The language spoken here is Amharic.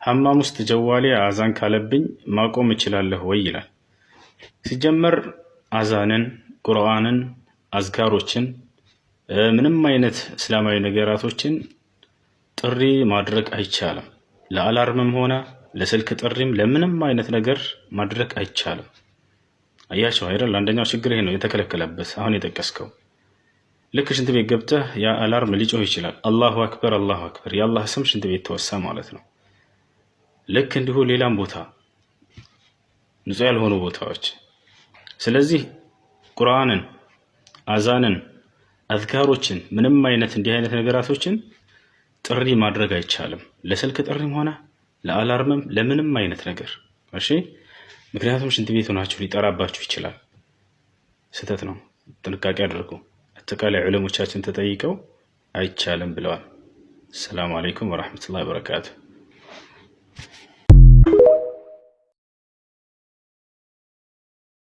ሐማም ውስጥ ጀዋሌ አዛን ካለብኝ ማቆም እችላለሁ ወይ ይላል። ሲጀመር አዛንን፣ ቁርአንን፣ አዝካሮችን፣ ምንም አይነት እስላማዊ ነገራቶችን ጥሪ ማድረግ አይቻልም። ለ alarm ም ሆነ ለስልክ ጥሪም ለምንም አይነት ነገር ማድረግ አይቻልም። አያቸው አይደል? አንደኛው ችግር ይሄ ነው የተከለከለበት አሁን የጠቀስከው። ልክ ሽንት ቤት ገብተህ ያ alarm ሊጮህ ይችላል። አላሁ አክበር አላሁ አክበር፣ የአላህ ስም ሽንት ቤት ተወሳ ማለት ነው። ልክ እንዲሁ ሌላም ቦታ፣ ንጹህ ያልሆኑ ቦታዎች። ስለዚህ ቁርአንን፣ አዛንን፣ አዝካሮችን፣ ምንም አይነት እንዲህ አይነት ነገራቶችን ጥሪ ማድረግ አይቻልም። ለስልክ ጥሪም ሆነ ለ alarm ም ለምንም አይነት ነገር። እሺ፣ ምክንያቱም ሽንት ቤት ሆናችሁ ሊጠራባችሁ ይችላል። ስህተት ነው። ጥንቃቄ አድርጉ። አጠቃላይ ዑለሞቻችን ተጠይቀው አይቻልም ብለዋል። ሰላሙ አለይኩም ወረሕመቱላሂ ወበረካቱ።